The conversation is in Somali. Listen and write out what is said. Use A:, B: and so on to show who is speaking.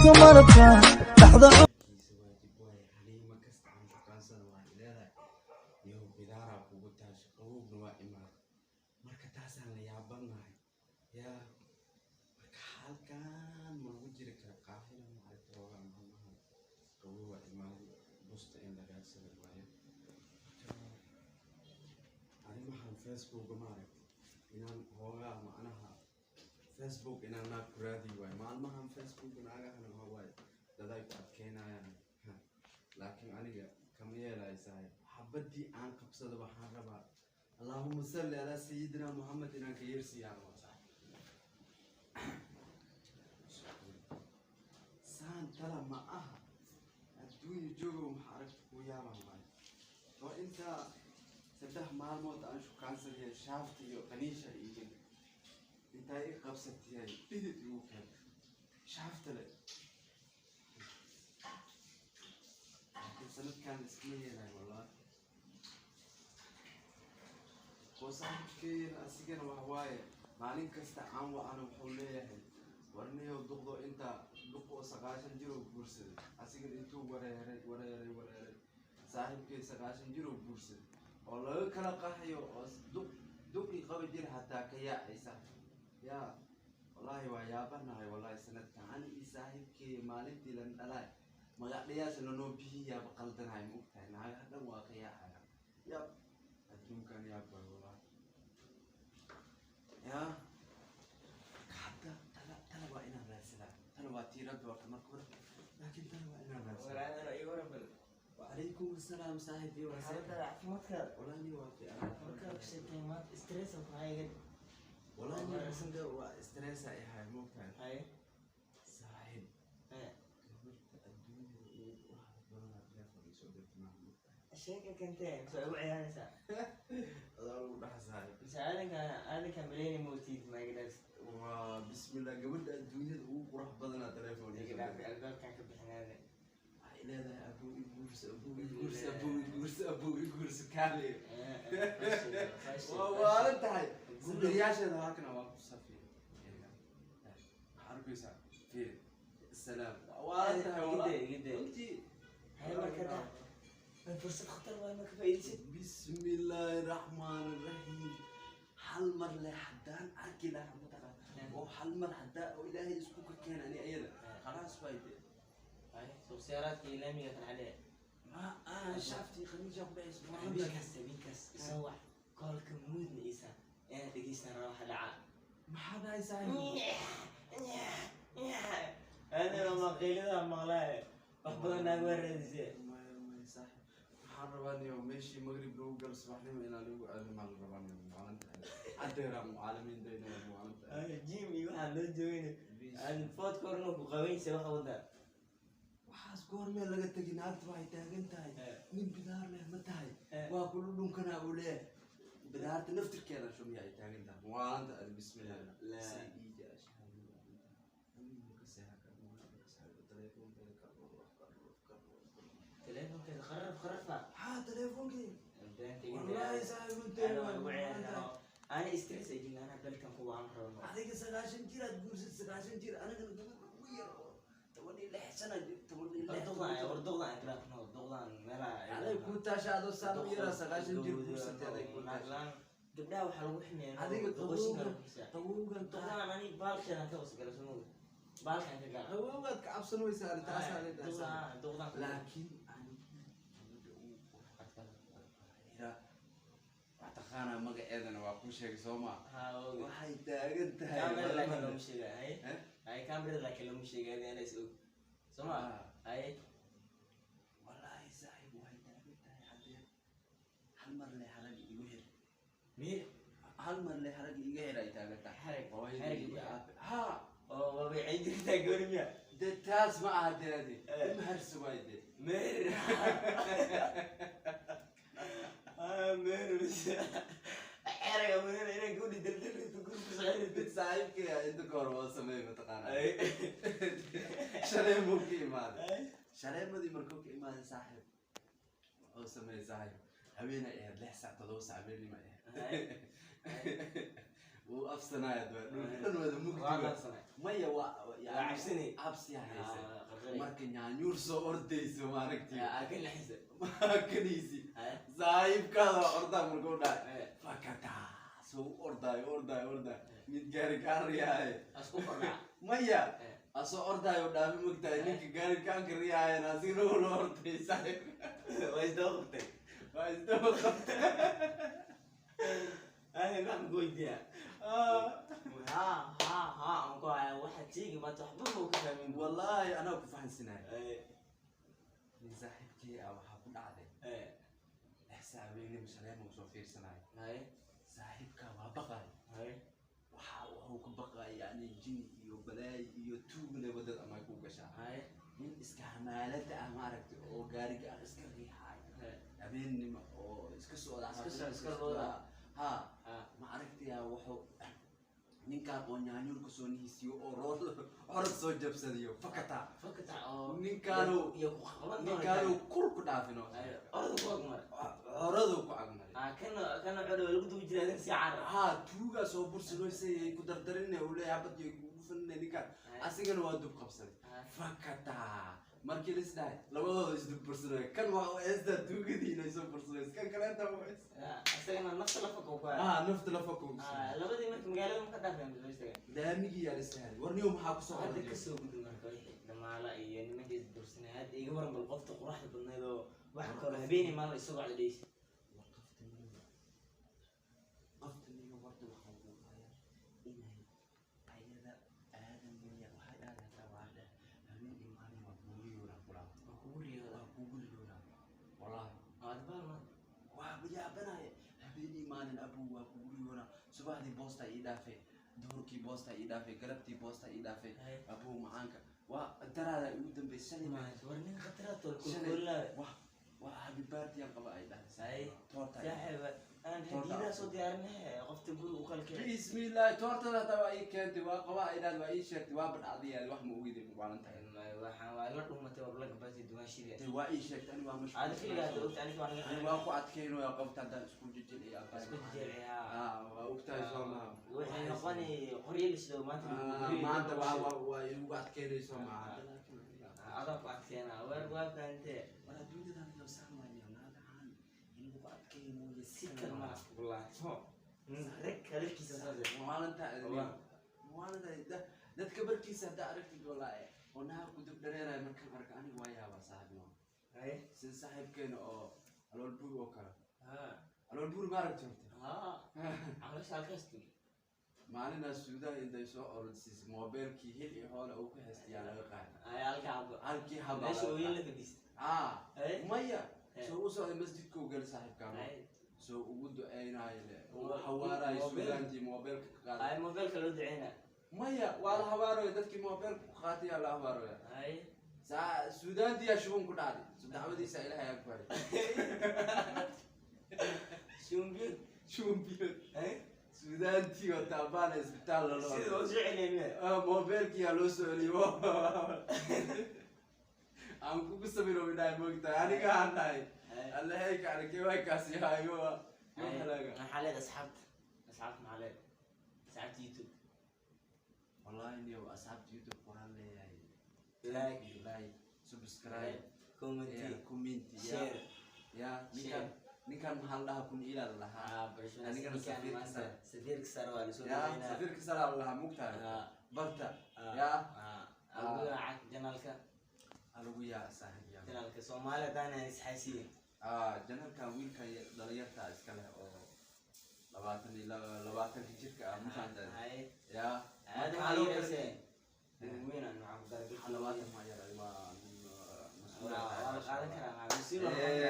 A: Qabowga malabka dhaxda.
B: Kiisa waajib waaye. Xaliimo kasta aan shukaansana waxay leedahay, "Yow, bidaaraa kugu taasha, qabowgna waa imaada." Marka taasaan la yaabanahay yaa. Marka halkan ma lagu jiri kara. Qaahira ma aragta, hoogaa maalmahan qabow waa imaaday, busta in la raadsada waaye. Marka arrimahan Facebooka, ma aragta, inaan hoogaa macnaha Facebook inaan naag ku raadi waayo. Maalmahan Facebook naagahana waxa waaye daday ku adkeynayaan. Ha, laakiin aniga kama yeelayo, saaxiib. Xabadii aan qabsado waxaan rabaa, "Allahuma salli calaa sayidina Muhammad," inaan ka yeersiiyaan rabaa, saaxiib. Saan tala ma aha. Adduunya joogow, maxaa aragta kuu yaabaan waayo oo intaa 3 maalmood aan shukaansanaya, shaafta iyo qaniisha iyo intaa i qabsatiyay, dhidid igu keentay shaafta le. Laakiin sanadkan iskama yeelayo, wallahi. Oo saaxiibkeyna asigana waxa waaye maalin kasta aan wacana wuxuu leeyahay, "Warniyow, duqdo inta duq oo 90 jir oo guursaday." Asigana intuu wareeray, wareeray, wareeray. Saaxiibkey 90 jir oo guursaday oo laga kala qaxayo oo duq duqii qaba jir hataa ka yaacaysa yaa. Wallaahi waa yaabanahay, wallahi. Sanadkan ani iyo saaxiibkey maalintii lan dhalaay magacdhayaasha lanoo bixiyaaba qaldanahay. Ma ogtahay, naagaha dhan waa ka yaacaya. Yaab, adduunkan yaab waay, wallahi. Yaa hadda tala tala waa inaan raadsadaa. Tala waa tii Rabbi horta marka hore, laakiin tala waa inaan raadsadaa. Wacalaykum asalaam, saaxibi. Waa
C: Xaaladda caafimaadka?
B: Wallahi ni waa fiican.
C: Markaa ka sheekay maanta stress ku haygan.
B: Wallahi ni waa stress ay ahay, ma ogtahay?
C: Haye.
B: Saaxiib,
C: Haye.
B: gabarta adduunyada ugu quruxda badanaa telefoon isoo dirtay maaha, ma ogtahay?
C: Sheeka kentee mise ugu ciyaaraysaa?
B: Adaa lagu dhaxa, saaxiib.
C: Mise aadanka aadanka maleyni mootid maagadaas?
B: Waa bismillah, gabadha adduunyada ugu qurux badanaa telefoon
C: Iga
B: isoo
C: dhaaf
B: dirtay.
C: Albaabkan ka bixinaade.
B: Waxay leedahay, "Abuu, i guurso, abuu, i guurso, abuu, i guurso, abuu, i guurso, kaale." Waa waalan tahay. Sawiryaasheeda halkan waa ku safiir. Waxaa arkaysaa, fiir, salaam. Waa waalan tahay, wallahi.
C: Gide.
B: Runtii.
C: Haye, marka da fursad khatar waa marka faa'iidaysid.
B: Bismillaahi raxmaani raxiim. Hal mar le haddaan arki lahaa, mataqaan, oo hal mar haddaa oo Ilaahay isku ka keen ani ayada, khalaas bay dee.
C: Haye, suuq siyaaraadka ilaamiga kan xalee.
B: Ma ah, shaaftii khamiisha ku dhacaysa.
C: Habeenkaas, habeenkaas isoo wax koolka muudna isa inaan dhegeystaan raba waxa dhacaa.
B: Maxaa dhahay, saaxiib?
C: Adana maqaylada maqlaaye, wax badan naag waa raadisee.
B: Maya, maya, saaxiib, waxaan rabaa niyo meeshii maqrib lagu galo subaxnimo inaan lagu aado maa la rabaa niyo. Maalinta cadeera mucaalimiin dayna maalinta.
C: Jim iyo waxaan loo joogin aan food korna ku qabaynsa waxa wadaa.
B: Waxaas goormee laga tegi? Naagta waxay taagan tahay, "Nin bidaar leh ma tahay?" Waa kula dhunkanaa uu leeyahay. Bidaarta naftirkeeda shumiya ay taagan tahay maalinta adi. Bismillah.
C: La.
B: Say ii jeceshahay. Anigu ma ka seexan karo, ma ka seexan. Telefoonkeeda ka ruux, ka ruux, ka ruux.
C: Telefonkeeda kharaf kharafa.
B: Haa, teleefoonkii. Wallahi saaxiib, runtii waa
C: Ani stress ay jirin, anaa dalkan kuwa aan rabno.
B: Adiga 90 jir aad guursad, 90 jir. Anigana gabadha ugu yar oo 16 sana jir, 16.
C: Warduqdan, warduqdan intilaa duqdan meelaha.
B: Aday ku taasha, adoo saan u yaraa 90 jir guursatay, aday ku taasha.
C: Gabdhaha waxaa lagu ximeeyaa
B: Adiga
C: duqoshinka
B: qabowga
C: lagu xisaa.
B: Qabowgan.
C: Duqdan ani baalkeedan ka wasgala soo baalkan ka gala.
B: Qabowgaad ka cabsan weysaa, arrintaasaa leedahay.
C: Duqdan, duqdan.
B: Laakiin aniga gabadha ugu quruxda wax taqaanaa, magaceedana waa kuu sheegay, soo maa?
C: Haa, oge.
B: Waxay taagan tahay
C: Kamerada laakiin looma sheega, hay.
B: Eh?
C: Hay, kamerada laakiin looma sheega, adi anaa is og soo ma?
B: Ah.
C: Hay.
B: Wallaahi saaxiib, waxay taagan tahay haddee, "Hal mar le harag igu xir."
C: Miir.
B: "Hal mar le harag iga xir," ay taagan tahay.
C: Harag,
B: Hooyadii
C: harag
B: iyo
C: igu xir.
B: aabe haa.
C: Oo waabay cay jirtaa goori miya?
B: Dee taas ma aha deade.
C: Eh.
B: Imaharsi waay dee.
C: Meer. Ah, meer bas. Xeraga meer inaan gabadhi daldalrito gurku saxirito.
B: Mid saaxiibkay ah inta ka hor waa sameey, mataqaanaa?
C: Ay.
B: Shaleemuu ka imaaday.
C: Ay.
B: Shaleemadii markuu ka imaaday, saaxiib, wuxuu sameeyey, saaxiib, haweenay ahayd, 6 saac, 7 saac habeenimo ahayd. Wuu afsanaya dhulka dhan wada mugdi
C: Waa
B: waa.
C: qarsanay.
B: Maya, waa
C: Waa cabsanay.
B: Cabsiyaa haysa.
C: Ah, qarqaray.
B: Marka nyaanyuur soo ordayso, maaragtay,
C: Ah, kan laxisa.
B: kaniisi
C: Haye.
B: saaxiibkaada waa ordaa. Markuu dhahay
C: Eh.
B: fakataa, soo u ordaayo, ordaayo, ordaayo, mid gaari kaan riyaaye.
C: Asku kordhaca.
B: Maya,
C: Eh.
B: asoo ordaayo dhaafi, mogtahay, ninka gaari kaanka riyaayen asigna ula orday saaxiib.
C: Waa isdaba qabtay.
B: Waa isdaba qabtay.
C: Ay, maxaan ku weydiiyaa?
B: Ah.
C: Ha ha ha, aan ku hayaa waxaad sheegi maanta waxba ma ka fahmin.
B: Wallaahi anaa ku fahansanahay.
C: Eh,
B: Nin saaxiibkii ah waxaa ku dhacday
C: eh,
B: 6 saac habeenimo shaleema uu soo fiirsanayo.
C: Haye,
B: Saaxiibkaa waa baqay.
C: Haye.
B: Waxa wuxuu ka baqay yani jin iyo balaay iyo tuugle wadada ama ku gashaa.
C: Haye,
B: Nin iska hamaalada ah, maaragtay, oo gaariga ah iska riixaay
C: haye.
B: habeenimo oo iska socda.
C: Iska socda, iska looda.
B: Ha.
C: Ah.
B: Ma aragtaya, wuxuu ninkaan oo nyaanyuur kasoo nihisiyo oo roor orod soo jabsadiyo fakata.
C: Fakata oo iyo ku qaban doona.
B: Ninkaanu kur ku dhaafino.
C: Haye, orda ku agmar.
B: Horadu ku agmaray.
C: Ah, kana kana codho lagu dubi jiray adin si carar.
B: Haa, tuugaa soo bursadooysay ku dardarine uu leeyahay, habad iyo kugu fanine ninkaan.
C: Haye.
B: Asigana waa dub qabsaday.
C: Ah.
B: Fakata, markii la isdhahay labadooda isdub bursanaya, kan waa u eestaa tuugadii inay soo bursanayso, kan kaleeta u ees.
C: Ah, isagana nafta la fako ku haya.
B: Haa, nafta la fako.
C: Ah, labadii marka magaalada ma ka dhaafeen soo istaageen?
B: Laamigii yaa la isdhahay, warniyo maxaa kusoo
C: Hadda
B: orday?
C: kasoo gudbi marka wixii dhamaala iyo nimankii isbursanay, hadda iga waran bal qofta quruxda badnayd oo wax kaloo habeenii maalin isagoo codhaysa.
B: War qafta niyo, qafta niyo, warta waxaan kuu hayaa inay ayada aadan miya waxay dhahday, hataa waa dheh habeen iyo maalin waa kugu yoonaa kulaa.
C: Waa kugu riyooda.
B: Waa kugu yoonaa wallaahi.
C: Aad baal ma
B: Waa yaabanaya, habeen iyo maalin abuu waa kugu riyoonaa, subaxdii boosta ii dhaafay, duhurkii boosta ii dhaafay, galabtii boosta ii dhaafay.
C: Hay.
B: Abuu macaanka waa daraada igu dambeysay shalay
C: War nin khataraad oo
B: shalay
C: kulkulaa.
B: Wah waa happy birthday aan qaba ay dhahday.
C: Hay.
B: Toorta.
C: Saaxiib, aan
B: Toorta.
C: hadiyadaa soo diyaarinay qofta guriga u kalkeen.
B: Bismillaah, toortada hataa waa ii keentay, waa qaba ay dhahday, waa ii sheegtay, waa badhacday, wax ma ogidin, waalan tahay.
C: Waxaan waa la dhumatay waa la gabatay dumaashida.
B: Dee waa ii sheegtay, ani waa mashquul.
C: Aad kaligaa hadda ogta aniga waa naga
B: Ani waa ku adkeynaya qofta haddaan isku jejeliya.
C: Isku jecelyaa.
B: Ah, waa ogtahay soo maha?
C: Waxay noqonay qoryo la shido maanta.
B: Ah, maanta waa igu adkeynayso maaha.
C: Adaa ku adkeena weer waa fahamtee.
B: War adduunyadan iyo saan waayo naagahan in lagu adkeeyo mooye.
C: Si kale ma wallaahi rag hadalkiisa saas eh.
B: Maalinta
C: Wallah.
B: maalinta dadka barkiisa haddaa aragtid, wallaahi oo naag ku dib dhareeraya markaan arka aniga waa yaabaa saaxiibno.
C: Haye.
B: Sida saaxiibkeena oo alool buur oo kale.
C: Ha.
B: Alool buur ma aragti horta?
C: Ha, caloosha halkaas tigi.
B: Maalinaas Suudaan intay soo orodsiisay moobeelkii hil iyo xoole uu ku haystayaa laga qaaday.
C: Haye, halka habo.
B: Halkii haba.
C: Meesha ooyin la fadhiista.
B: Ah.
C: Haye.
B: Maya.
C: Haye.
B: Soo u socday masjidkuu galay saaxiibkaan.
C: Haye.
B: Soo ugu duceynaayo le uu hawaarayo.
C: Moobeel.
B: Suudaantii moobeelka ka qaaday.
C: Haye, mobeelka loo duceyna.
B: Maya, waa la hawaaraya, dadkii moobeelka ku qaatay yaa la hawaaraya.
C: Haye.
B: Saa Suudaantii yaa shuban ku dhacday, so dacwadiisa Ilaahay aqbalay.
C: Shumbiyood.
B: Shuban biyood.
C: Haye.
B: Suudaantii oo taabaana isbitaal lala
C: Sida oo soo celiyay.
B: Ah, moobeelkii yaa loo soo celiyey, aan kugu sabiro dhahay, moogtahay aniga aan dhahay allaheyka arkay waa kaasi hayo yo halaaga.
C: Maxaa leed asxaabta, asxaabta maxaa leed, asxaabta YouTube?
B: Wallahi niyow, asxaabta YouTube waxaan leeyahay
C: Like.
B: Like, subscribe,
C: comment,
B: yeah, comment, yeah.
C: Share.
B: Ya, ninkan ninkan maxaa la dhahaa, kun ilaa la lahaa.
C: Ah, barashada.
B: Anigana
C: Ninkaan
B: safiirka
C: maanta
B: sare.
C: Safiirka sare waa lasoo
B: Ya,
C: dhaweynaa.
B: safiirka sare la lahaa, mugtahay.
C: Ah.
B: Barta.
C: Ah,
B: ya.
C: ah, lagu yaaca janalka.
B: Alagu yaa saaxiib ya.
C: Janalka Soomaali haddaan isxaysiin.
B: Ah, janalkan wiilkan dhalinyarta iska leh oo 22-ka jirka ah, ma fahanteen?
C: Haye.
B: Ya.
C: Aad
B: Marka
C: waxaa
B: loo
C: yeesee
B: kala
C: weyn aan maxaa ku daray.
B: 20 ma yar, waa nin mas-uul ah.
C: Waa la qaadan karaa, mas-uul waa.